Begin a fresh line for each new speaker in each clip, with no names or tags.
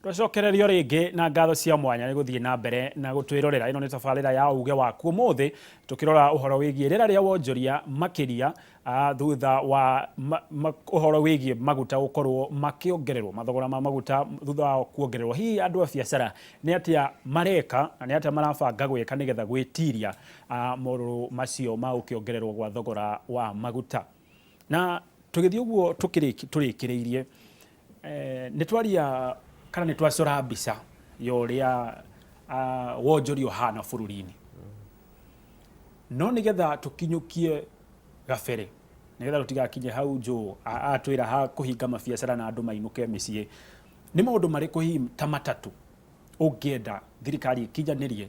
Twacokererio rĩngĩ na ngatho cia mwanya nĩ gũthiĩ na mbere na gũtwĩrorera. Ĩno nĩ tabarĩra ya uge waku. Ũmũthĩ tũkĩrora ũhoro wĩgiĩ rĩera rĩa wonjoria makĩria thutha wa ũhoro wĩgiĩ maguta gũkorwo makĩongererwo, mathogora ma maguta thutha wa kuongererwo. Hihi andũ a biacara nĩ atĩa mareka na nĩ atĩa marabanga gwĩka nĩgetha gwĩtiria morũrũ macio ma gũkĩongererwo gwa thogora wa maguta? Na tũgĩthiĩ ũguo tũrĩkĩrĩirie, nĩ twaria kana nĩ twacora mbica ya ũrĩa wonjoria ũhana bũrũri-inĩ. No nĩgetha tũkinyũkie gabere, nĩgetha tũtigakinye hau Joe atwĩra ha kũhinga mabiacara na andũ mainũke mĩciĩ, nĩ maũndũ marĩkũ hihi ta matatũ ũngĩenda thirikari ĩkinyanĩrie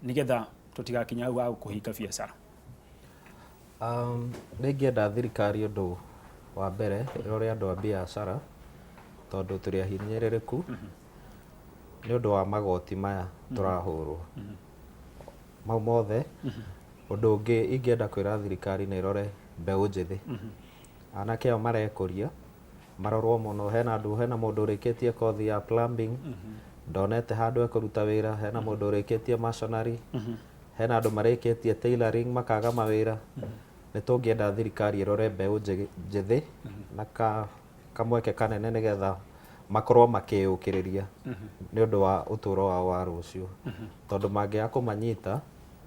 nĩgetha tũtigakinye hau ha kũhinga biacara?
Nĩ ingĩenda thirikari ũndũ wa mbere ĩrore andũ a biacara tondũ tũrĩ ahinyĩrĩrĩku nĩ ũndũ wa magoti maya tũrahũrwo. Mau mothe. Ũndũ ũngĩ ingĩenda kwĩra thirikari nĩ ĩrore mbeũ njĩthĩ. Anake aya marekũria marorwo mũno. Hena andũ, hena mũndũ ũrĩkĩtie kothi ya plumbing ndonete handũ ekũruta wĩra, hena mũndũ ũrĩkĩtie masonry, hena andũ marĩkĩtie tailoring makaga mawĩra. Nĩ tũngĩenda thirikari ĩrore mbeũ njĩthĩ na kamweke kanene nĩgetha makorwo makĩyũkĩrĩria nĩ ũndũ wa ũtũro wao wa rũciũ. Tondũ mangĩaga kũmanyita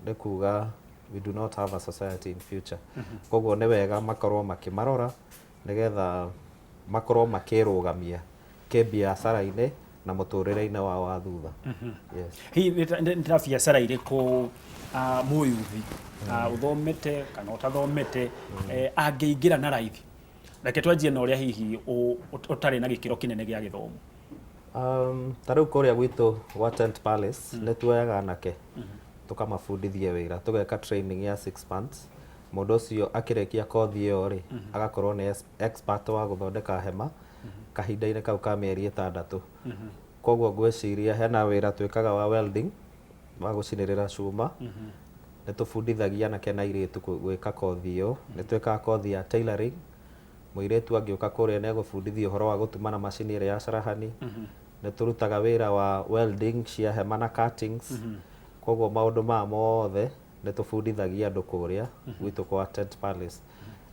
nĩ kuga we do not have a society in future. Koguo nĩ wega makorwo makĩmarora nĩgetha makorwo makĩrũgamia kĩbiacara-inĩ na mũtũrĩre-inĩ wao wa thutha. Yes.
Hihi nĩ ta biacara irĩkũ mũyuthi ũthomete kana ũtathomete angĩingĩra na raithi? Reke twanjie na ũrĩa hihi ũtarĩ na gĩkĩro kĩnene gĩa gĩthomo.
Ta rĩu kũrĩa gwitũ gwa Tent Palace nĩ tuoyaga anake tũkamabundithia wĩra, tũgeka training ya 6 months. Mũndũ ũcio akĩrĩkia kothi ĩyo rĩ, agakorwo nĩ expert wa gũthondeka hema kahinda-inĩ kau ka mĩeri 6. Koguo ngwĩciria hena wĩra twĩkaga wa welding, wa gũcinĩrĩra cuma. Nĩ tũbundithagia anake na airĩtu gwĩka kothi ĩyo. Nĩ twĩkaga kothi ya tailoring. Mũirĩtu angĩũka kũrĩa nĩ egũbundithio ũhoro wa gũtuma na macini ĩrĩa ya carahani. Nĩ tũrutaga wĩra wa welding cia hema na cuttings. Koguo maũndũ maya mothe nĩ tũbundithagia andũ kũrĩa gwitũ kwa Tent Palace.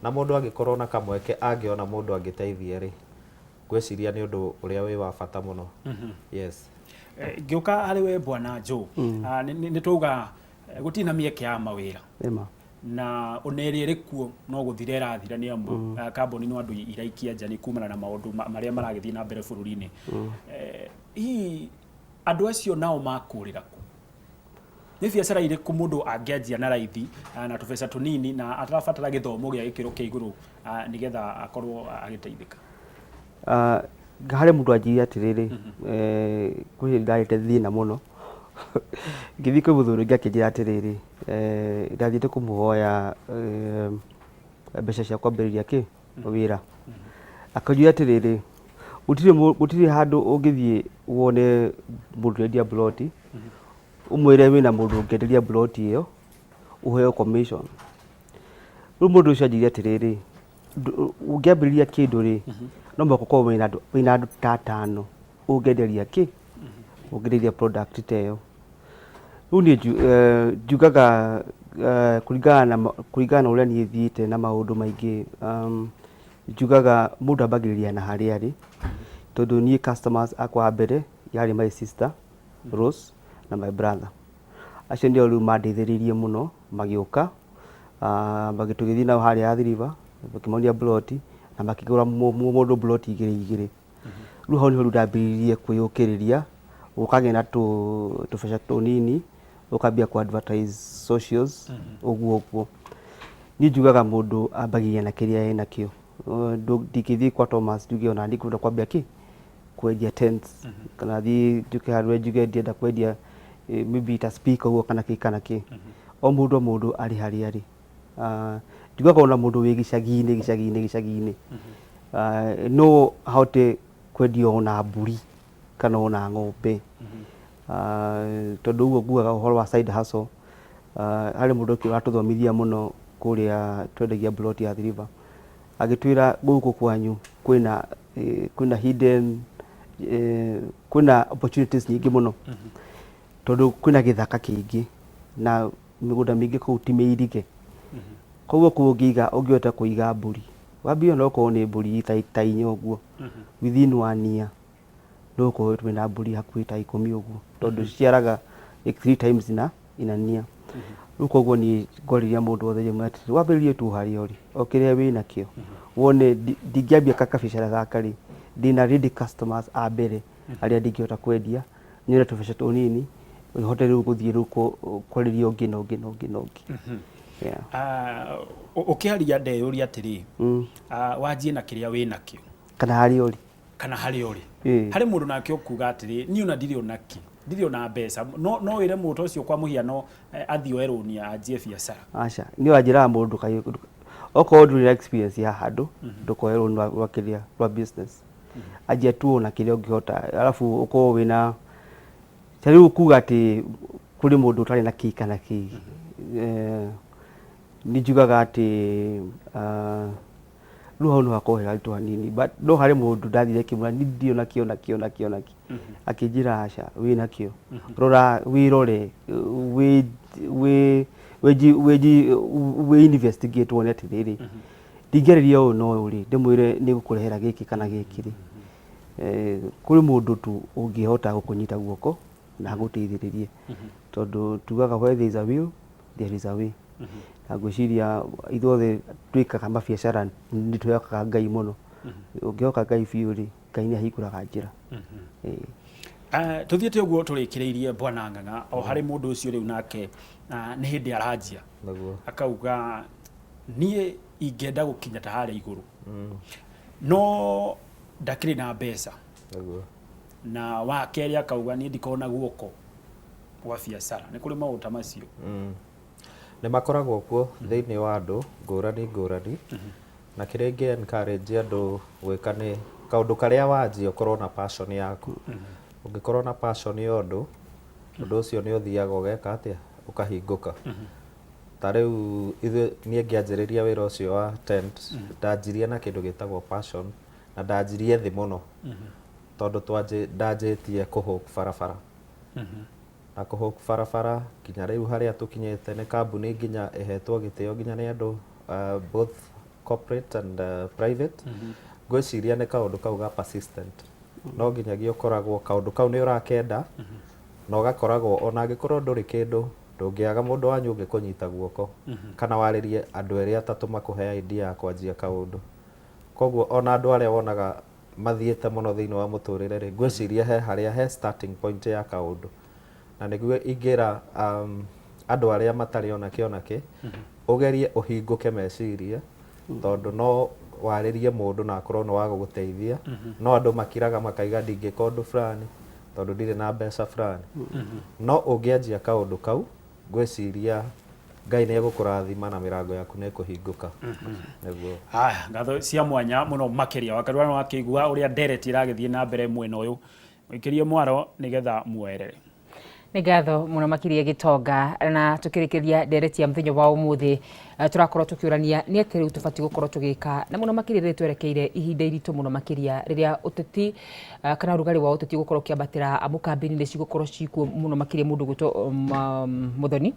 Na mũndũ angĩkorwo na kamweke, angĩona mũndũ angĩteithia rĩ, ngwĩciria nĩ ũndũ ũrĩa wĩ wa bata mũno. Yes.
Ngĩũka harĩ we Bwana Joe, nĩ twauga gũtirĩ na mĩeke ya mawĩra
Ĩma.
Na ona ĩrĩa ĩrĩ kuo no gũthira ĩrathira nĩ amu kambuni no andũ iraikia nja nĩ kumana na maũndũ marĩa maragĩthiĩ na mbere bũrũri-inĩ. Hihi andũ acio nao makũrĩra kũ? Nĩ biacara irĩkũ mũndũ angĩanjia na raithi na tũbeca tũnini na atarabatara gĩthomo gĩa gĩkĩro kĩa igũrũ nĩgetha akorwo agĩteithĩka?
Harĩ mũndũ anjĩrire atĩrĩrĩ, kwĩ hĩndĩ ndarĩte thĩna mũno, ngĩthiĩ kwĩ mũthuri ũngĩ akĩnjĩra atĩrĩrĩ, ndathiĩte kũmũhoya mbeca cia kwambĩrĩria kĩ wĩra. Akĩnjĩra atĩrĩrĩ, gũtirĩ handũ ũngĩthiĩ wone mũndũ ũrendia mburoti, ũmwĩre wĩna mũndũ ũngĩenderia mburoti ĩyo, ũheo commission. Rĩu mũndũ ũcio anjĩrire atĩrĩrĩ, ũngĩambĩrĩria kĩndũ rĩ, no mũhaka ũkorwo wĩna andũ ta atano ũngĩenderia kĩ ũngĩenderia product ta ĩyo. Rĩu niĩ njugaga kũringana na ũrĩa niĩ thiĩte na maũndũ maingĩ, njugaga mũndũ ambagĩrĩria na harĩa arĩ, tondũ niĩ customers akwa a mbere yarĩ my sister Rose na my brother. Acio nĩo rĩu mandeithĩrĩirie mũno magĩũka, tũgĩthiĩ nao harĩa Athi River, makĩmonia mburoti na makĩgũra mũndũ mburoti igĩrĩ igĩrĩ. Rĩu hau nĩho rĩu ndambĩrĩirie kwĩyũkĩrĩria, ũkagĩa na tũbeca tũnini, ũkambia kũ advertise socials ũguo ũguo. Niĩ njugaga mũndũ ambagĩrĩria na kĩrĩa enakĩo. Ndingĩthiĩ kwa Thomas njuge ona niĩ ngwenda kwambia kĩ kwendia tents, kana thiĩ njuke harĩ we njuge ndĩrenda kwendia maybe ta speaker ũguo kana kĩ kana kĩ. O mũndũ o mũndũ arĩ harĩa arĩ. Njugaga ona mũndũ wĩ gĩcagi-inĩ gĩcagi-inĩ gĩcagi-inĩ no ahote kwendia ona mbũri kana ona ng'ombe. Tondũ ũguo ngugaga ũhoro wa side hustle, harĩ mũndũ ũngĩ ũratũthomithia mũno kũrĩa twendagia mburoti ya Athi River, agĩtwĩra gũkũ kwanyu kwĩna hidden Kwĩna opportunities nyingĩ mũno tondũ kwĩna gĩthaka kĩingĩ na mĩgũnda mĩingĩ kũu ti mĩirige. Koguo kũu ũngĩiga, ũngĩhota kũiga mbũri, wambie ona okorwo nĩ mbũri ta 4 ũguo, within one year no ũkorwo wĩna mbũri hakuhĩ ta 10 ũguo, tondũ ciciaraga like three times na in a year. Rĩu koguo niĩ ngwarĩria mũndũ wothe ndĩmwĩre atĩrĩrĩ, wambĩrĩrie tu harĩa ũrĩ, o kĩrĩa wĩnakĩo, wone ndingĩambia kabiacara gaka rĩ, ndĩna ready customers a mbere arĩa ndingĩhota kwendia, nyone tũbeca tũnini, hote rĩu gũthiĩ rĩu kwarĩria ũngĩ na ũngĩ na ũngĩ na ũngĩ. Yeah.
Ũkĩaria ndeyũria atĩrĩ, wanjie na kĩrĩa wĩnakĩo
kana harĩa ũrĩ,
kana harĩa ũrĩ. Harĩ mũndũ nake ũkuga atĩrĩ, niĩ ona ndirĩ ona kĩ, ndirĩ ona mbeca, no wĩre mũndũ ũcio kwa mũhiano athiĩ oe rũni anjie biacara?
Aca, niĩ wanjĩraga mũndũ okorwo ndũrĩ na experience ya handũ, ndũkoe rũni rwa kĩrĩa rwa business. Anjia tu ona kĩrĩa ũngĩhota, arabu ũkorwo wĩna ta rĩu kuga atĩ kũrĩ mũndũ ũtarĩ na kĩ kana kĩ. Nĩ njugaga atĩ rĩu hau no hakorwo he haritũ hanini, but no harĩ mũndũ ndathire kĩmwĩra niĩ ndirĩ ona kĩ ona kĩ ona kĩ ona kĩ, akĩnjĩra aca, wĩna kĩo, rora wĩrore, wĩ investigate wone atĩrĩrĩ, ndingĩarĩria ũyũ na ũyũ rĩ, ndĩmwĩre nĩ gũkũrehera gĩkĩ kana gĩkĩ rĩ, kũrĩ mũndũ tu ũngĩhota gũkũnyita guoko na agũteithĩrĩrie, tondũ tugaga where there is a will there is a way. Na ngwĩciria ithuothe twĩkaga mabiacara nĩ twĩhokaga Ngai mũno. Ũngĩhoka Ngai biũ rĩ, Ngai nĩ ahingũraga njĩra.
Tũthiĩte ũguo tũrĩkĩrĩirie Bwana Ng'ang'a, o harĩ mũndũ ũcio rĩu nake nĩ hĩndĩ aranjia akauga niĩ ingĩenda gũkinya ta harĩa igũrũ, no ndakĩrĩ na mbeca. Na wa kerĩ akauga niĩ ndikoragwo na guoko gwa biacara. Nĩ kũrĩ maũndũ ta macio?
Nĩ makoragwo kuo thĩinĩ wa andũ ngũrani ngũrani, na kĩrĩa ingĩ encourage andũ gwĩka nĩ kaũndũ karĩa wanjia ũkorwo na passion yaku. Ũngĩkorwo na passion ya ũndũ, ũndũ ũcio nĩ ũthiaga ũgeka atĩa, ũkahingũka. Ta rĩu ithuĩ niĩ ngĩanjĩrĩria wĩra ũcio wa tent, ndanjirie na kĩndũ gĩtagwo passion, na ndanjirie thĩ mũno, tondũ ndanjĩtie kũhũk barabara. Na kũhũk barabara nginya rĩu harĩa tũkinyĩte nĩ kambuni nginya ĩhetwo gĩtĩo nginya nĩ andũ, both corporate and private. Ngwĩciria nĩ kaũndũ kau ga persistent, no nginyagia ũkoragwo kaũndũ kau nĩ ũrakenda, na ũgakoragwo ona angĩkorwo ndũrĩ kĩndũ, ndũngĩaga mũndũ wanyu ũngĩkũnyita guoko, kana warĩrie andũ erĩ atatũ makũhe idea ya kwanjia kaũndũ. Koguo ona andũ arĩa wonaga mathiĩte mũno thĩinĩ wa mũtũrĩre rĩ, ngwĩciria he harĩa he starting point ya kaũndũ. Na nĩguo ingĩra andũ arĩa matarĩ ona kĩ ona kĩ, ũgerie ũhingũke meciria, tondũ no warĩrie mũndũ na akorwo nĩ wa gũgũteithia. No andũ makiraga makaiga ndingĩka ũndũ fulani tondũ ndirĩ na mbeca fulani. No ũngĩanjia kaũndũ kau, ngwĩciria Ngai nĩ egũkũrathima na mĩrango yaku nĩ ĩkũhingũka. Nĩguo.
Haya, ngatho cia mwanya mũno makĩria. Wakarura nĩ wakĩigua ũrĩa ndereti ĩragĩthiĩ na mbere mwena ũyũ. Mũikĩrie mwaro nĩgetha muoerere.
Nĩ ngatho mũno makĩria Gĩtonga, na tũkĩrĩkĩria ndereti ya mũthenya wa ũmũthĩ, tũrakorwo tũkĩũrania nĩ atĩa rĩu tũbatiĩ gũkorwo tũgĩka, na mũno makĩria rĩrĩa twerekeire ihinda iritũ mũno makĩria rĩrĩa ũteti kana ũrugarĩ wa ũteti ũgũkorwo ũkĩambatĩra, amu kambĩini nĩ cigũkorwo cikuo mũno makĩria mũndũ gwĩtwo Mũthoni.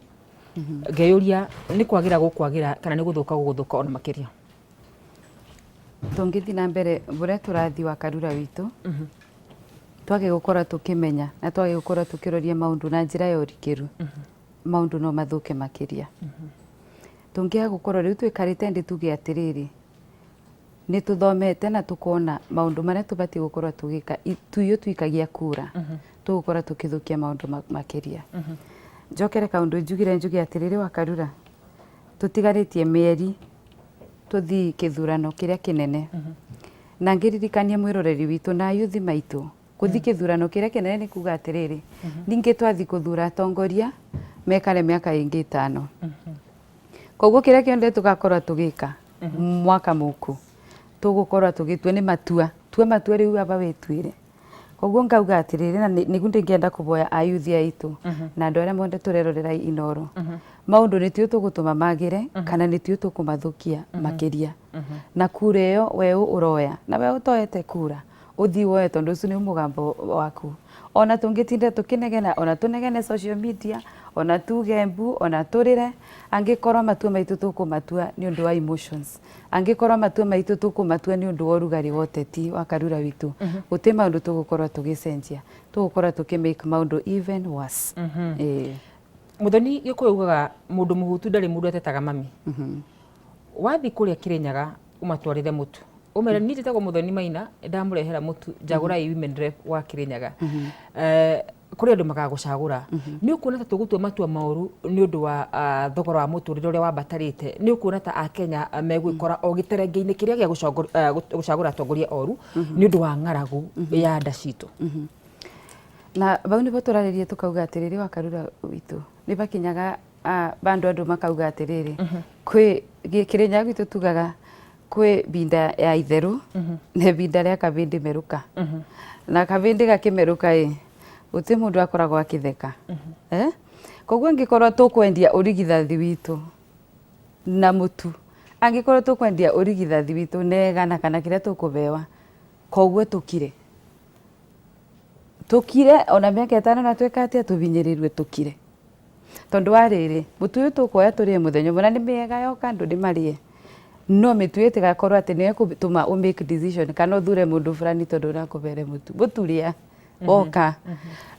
Ngeyũria nĩ kwagĩra gũkwagĩra kana nĩ gũthũka gũgũthũka ona makĩria.
Tũngĩthiĩ na mbere ũrĩa tũrathiĩ wa Karura witũ, twage gũkorwo tũkĩmenya na twage gũkorwo tũkĩroria maũndũ na njĩra ya ũrikĩru, maũndũ no mathũke makĩria. Tũngĩaga gũkorwo rĩu tũikarĩte ndĩ tuge atĩrĩrĩ, nĩ tũthomete na tũkona maũndũ marĩa tũbatiĩ gũkorwo tũgĩka, tuiyo tuikagia kura, tũgũkorwo tũkĩthũkia maũndũ makĩria. Njokere kaũndũ njugire njuge atĩrĩrĩ wa Karura, tũtigarĩtie mĩeri tũthiĩ kĩthurano kĩrĩa kĩnene. Na ngĩririkania mwĩroreri witũ na ayuthi maitũ, gũthiĩ kĩthurano kĩrĩa kĩnene nĩ kuga atĩrĩrĩ, ningĩ twathiĩ gũthura atongoria mekare mĩaka ĩngĩ 5. Koguo kĩrĩa kĩothe tũgakorwo tũgĩka mwaka mũku, tũgũkorwo tũgĩtua nĩ matua, tua matua rĩu aba wĩtuĩre. Koguo ngauga atĩrĩrĩ, na nĩguo ndĩngĩenda kũboya ayuthi aitũ na andũ arĩa mothe tũrerorera Inooro, maũndũ nĩ tuo tũgũtũma magĩre kana nĩ tuo tũkũmathũkia makĩria. Na kura ĩyo we ũroya, na we ũtoete kura, Ũthiĩ woe tondũ ũcio nĩ mũgambo waku. Ona tũngĩtinda tũkĩnegena, ona tũnegene social media, ona tuge mbu, ona tũrĩre, angĩkorwo matua maitũ tũkũmatua nĩ ũndũ wa emotions, angĩkorwo matua maitũ tũkũmatua nĩ ũndũ wa ũrugarĩ wa ũteti wa Karura witũ, gũtirĩ maũndũ tũgũkorwo tũgĩcenjia. Tũgũkorwo tũkĩ make maũndũ even worse. Ĩĩ.
Muthoni Gĩkũyũ ugaga mũndũ mũhũtu ndarĩ mũndũ atetaga mami. Wathiĩ kũrĩa Kĩrĩnyaga ũmatwarĩre mũtu ũmere niĩ njĩtagwo Muthoni Maina ndamũrehera mũtu njagũrai women rep wa Kĩrĩnyaga. Kũrĩ andũ magagũcagũra. Nĩ ũkuona ta tũgũtua matua moru nĩ ũndũ wa thogora wa mũtũrĩre ũrĩa wambatarĩte? Nĩ ũkuona ta Akenya megwĩkora o gĩterengeinĩ kĩrĩa gĩa gũcagũra atongoria oru nĩ ũndũ wa ng'aragu ya nda citũ?
Na bau nĩbo tũrarĩria tũkauga atĩrĩrĩ wa Karura witũ nĩ bakinyaga bandũ andũ makauga atĩrĩrĩ kwĩ Kĩrĩnyaga gwitũ tugaga kwĩ binda ya itherũ na ibinda rĩa kabĩndĩ merũka. Na kabĩndĩ gakĩmerũka ĩ gũtirĩ mũndũ akoragwo akĩtheka. Koguo angĩkorwo tũkwendia ũrigithathi witũ na mũtu, angĩkorwo tũkwendia ũrigithathi witũ na igana kana kĩrĩa tũkũbewa, koguo tũkire. Tũkire ona mĩaka ĩtano na twĩka atĩa tũhinyĩrĩrue tũkire. Tondũ wa rĩrĩ, mũtu ũyũ tũkuoya tũrĩe mũthenya ũmwe na nĩ mĩega yoka andũ nĩ marĩe. No mĩtu ĩyo ĩtigakorwo atĩ nĩyo ĩgũtũma ũ make decision kana ũthure mũndũ fulani tondũ ũrakũbere mũtu. Mũtu rĩa woka.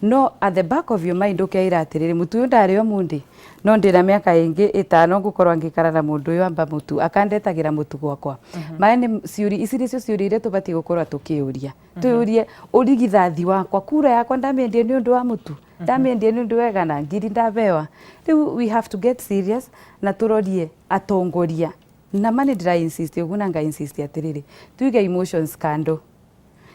No at the back of your mind ũkeĩra atĩrĩrĩ, mũtu ũyũ ndarĩa ũmũthĩ no ndĩna mĩaka ĩngĩ ĩtano ngũkorwo ngĩikara na mũndũ ũyũ amba mũtu akandetagĩra mũtu gwakwa. Maya nĩ ciũria, ici nĩcio ciũria iria tũbatiĩ gũkorwo tũkĩũria. Twĩyũrie ũrigithathi wakwa, kura yakwa ndamĩendia nĩ ũndũ wa mũtu, ndamĩendia nĩ ũndũ wa igana, ngiri ndabewa. Rĩu we have to get serious na tũrorie atongoria. Na ma nĩ ndĩra insist ũguo na nga insist atĩrĩrĩ, tuige emotions kando.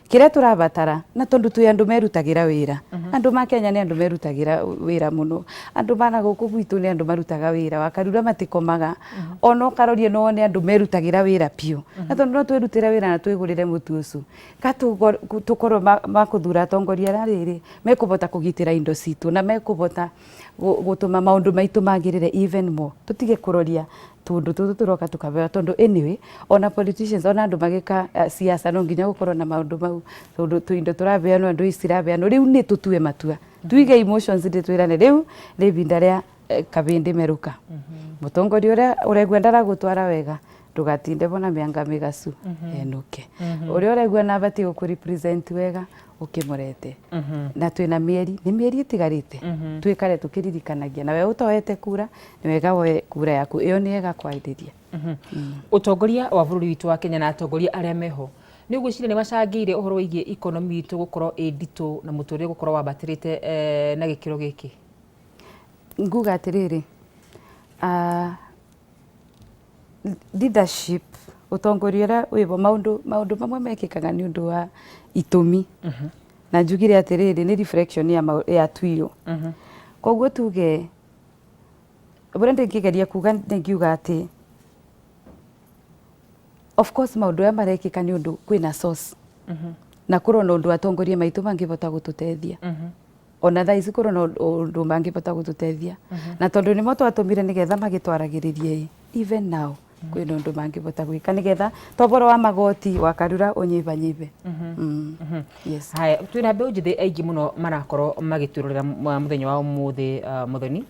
Kĩrĩa tũrabatara, na tondũ twĩ andũ merutagĩra wĩra, andũ ma Kenya nĩ andũ merutagĩra wĩra mũno, andũ ma na gũkũ gwitũ nĩ andũ marutaga wĩra, Wakarura matikomaga, ona ũkaroria no wone andũ merutagĩra wĩra biũ. Na tondũ no twĩrutĩre wĩra na twĩgũrĩre mũtu ũcio, ka tũkorwo makũthura atongoria arĩa rĩrĩ mekũhota kũgitĩra indo citũ na mekũhota gũtũma maũndũ maitũ magĩrĩre even more. Tũtige kũroria tũndũ tũtũ tũroka tũkaheo tondũ anyway ona politicians ona andũ magĩka siasa no nginya gũkorwo na maũndũ mau tondũ tũindo tũraheanwo andũ ici ciraheanwo. Rĩu nĩ tũtue matua, tuige emotions thĩ twĩrane rĩu nĩ ihinda rĩa kabĩndĩ merũka. Mũtongoria ũrĩa ũraigua ndaragũtwara wega ndũgatinde bo na mĩanga mĩgacu enũke. Ũrĩa ũraigua na abatiĩ gũkũ represent wega ũkĩmũrete. Na twĩna mĩeri, nĩ mĩeri ĩtigarĩte twĩkare tũkĩririkanagia. Na we ũtoete kura nĩ wega woe kura yaku, ĩyo nĩ ĩgakwarĩria.
Ũtongoria wa bũrũri witũ wa Kenya na atongoria arĩa meho nĩ ũgwĩciria nĩ macangĩire ũhoro wĩgiĩ economy itũ gũkorwo ĩ nditũ na mũtũrĩre gũkorwo wambatĩrĩte na gĩkĩro gĩkĩ?
Nguga atĩrĩrĩ, leadership ũtongoria ũrĩa wĩho maũndũ maũndũ mamwe mekĩkaga nĩ ũndũ wa itũmi. Na njugire atĩrĩrĩ nĩ reflection ya tuyo. Koguo tuge ũrĩa ndĩngĩgeria kuga ndĩngiuga atĩ of course maũndũ aya marekĩka nĩ ũndũ kwĩna source. Na kũrĩ na ũndũ atongoria maitũ mangĩhota gũtũteithia. Ona thaa ici kũrĩ na ũndũ mangĩhota gũtũteithia. Na tondũ nĩmo twatũmire nĩgetha magĩtwaragĩrĩrie ĩ, even now kwĩna ũndũ mangĩhota gwĩka nĩgetha toboro wa magoti wa Karura ũnyibanyibe. Yes.
Haya, twĩna mbeũ njĩthĩ aingĩ mũno marakorwo magĩtwĩrorera mũthenya wa ũmũthĩ, Muthoni,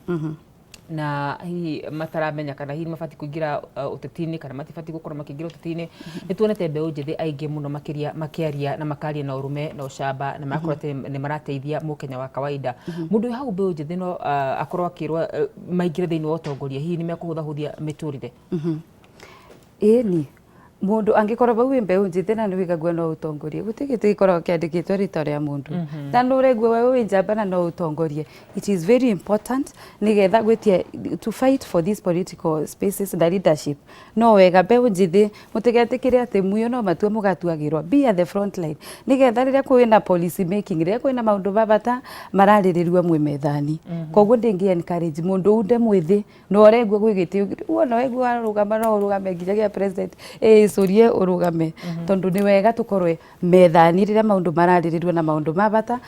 na hihi mataramenya kana hihi mabatiĩ kũingĩra ũteti-inĩ kana matibatiĩ gũkorwo makĩingĩra ũteti-inĩ. Nĩ tuonete mbeũ njĩthĩ aingĩ mũno makĩria makĩaria na makaria na ũrũme na ũcamba na magakorwo atĩ nĩ marateithia mũkenya wa kawaida. Mũndũ wĩ hau mbeũ njĩthĩ no akorwo akĩrwo maingĩre thĩinĩ wa ũtongoria, hihi nĩ mekũhũthahũthia mĩtũrĩre?
Ĩni, mũndũ angĩkorwo bau wĩ mbeũ njĩthĩ na nĩ wĩigagua no ũtongorie, gũtirĩ gĩtĩ gĩkoragwo kĩandĩkĩtwo rĩtwa rĩa mũndũ. Na nĩ ũraigua we wĩ njamba na no ũtongorie. It is very important nĩgetha gwĩtia to fight for these political spaces na leadership. No wega mbeũ njĩthĩ mũtigetĩkĩre atĩ muyo no matua mũgatuagĩrwo. Be at the front line nĩgetha rĩrĩa kwĩna policy making, rĩrĩa kwĩna maũndũ ma bata mararĩrĩrwo mwĩ methani. Koguo ndĩngĩ encourage mũndũ unde mwĩthĩ no ũraigua gwĩ gĩtĩ wona waigua warũgama no ũrũgame nginya gĩa president ĩ cũrie ũrũgame tondũ nĩ wega tũkorwe methani rĩrĩa maũndũ mararĩrĩrwo na maũndũ ma bata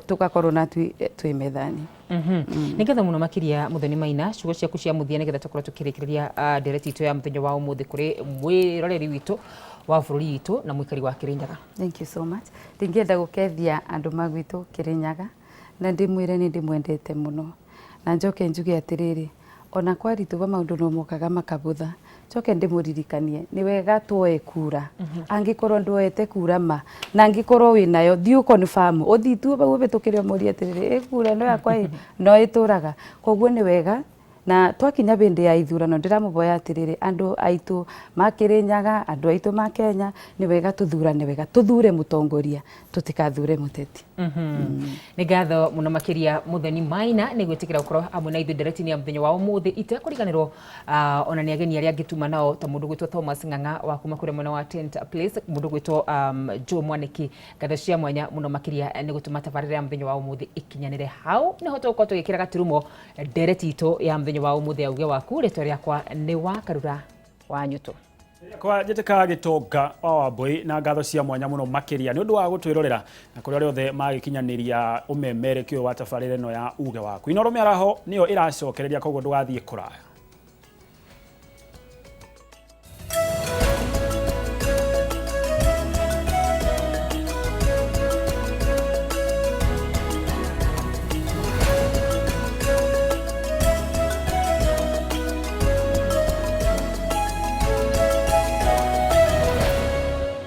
tũgakorwo na twĩ methani.
Nĩ ngatho mũno makĩria Muthoni Maina, ciugo ciaku cia mũthia nĩgetha tũkorwo tũkĩrĩkĩrĩria ndereti itũ ya mũthenya wa ũmũthĩ kũrĩ mwĩroreri witũ Wa bũrũri witũ na mũikari wa Kirinyaga.
Thank you so much. Ndingĩenda gũkethia andũ ma gwitũ Kirinyaga na ndĩmwĩre nĩ ndĩmwendete mũno, na njoke njuge atĩrĩrĩ, ona kwaritũha maũndũ no mokaga makabũtha. Njoke ndĩmũririkanie nĩ wega tuoe kura. Angĩkorwo ndwoete kura ma, na angĩkorwo wĩnayo, thiĩ ũ confirm, ũthiĩ tu hau ũhĩtũkĩre ũmũrie atĩrĩrĩ, ĩ kura ĩno yakwa ĩ no ĩtũraga. Koguo nĩ wega na twakinya hĩndĩ ya ithurano, ndĩramũhoya atĩrĩrĩ, andũ aitũ ma Kirinyaga, andũ aitũ ma Kenya, nĩ wega tũthurane wega, tũthure mũtongoria, tũtikathure mũteti.
Nĩ ngatho mũno makĩria Muthoni Maina nĩ gwĩtĩkĩra gũkorwo hamwe na ithuĩ ndereti-inĩ ya mũthenya wa ũmũthĩ. Itekũriganĩrwo ona nĩ ageni arĩa angĩ tuma nao, ta mũndũ gwĩtwo Thomas Ng'ang'a wa kuma kũrĩa mwena wa Tent Place, mũndũ gwĩtwo Joe Mwaniki. Ngatho cia mwanya mũno makĩria nĩ gũtũma tabarĩra ya mũthenya wa ũmũthĩ ĩkinyanĩre. Hau nĩho tũgũkorwo tũgĩkĩra gaturumo ndereti itũ ya mũthenya wa ũmũthĩ ya uge waku. Rĩtwa rĩakwa nĩ wa Karura wa Nyuto.
Kwa njĩtĩka Gĩtonga wa Wambui, na ngatho cia mwanya mũno makĩria nĩ ũndũ wa gũtwĩrorera na kũrĩa arĩa othe magĩkinyanĩria ũmemerekio wa tabarĩra ĩno ya uge waku. Inooro Mĩaraho nĩyo ĩracokereria, koguo ndũgathiĩ kũraya.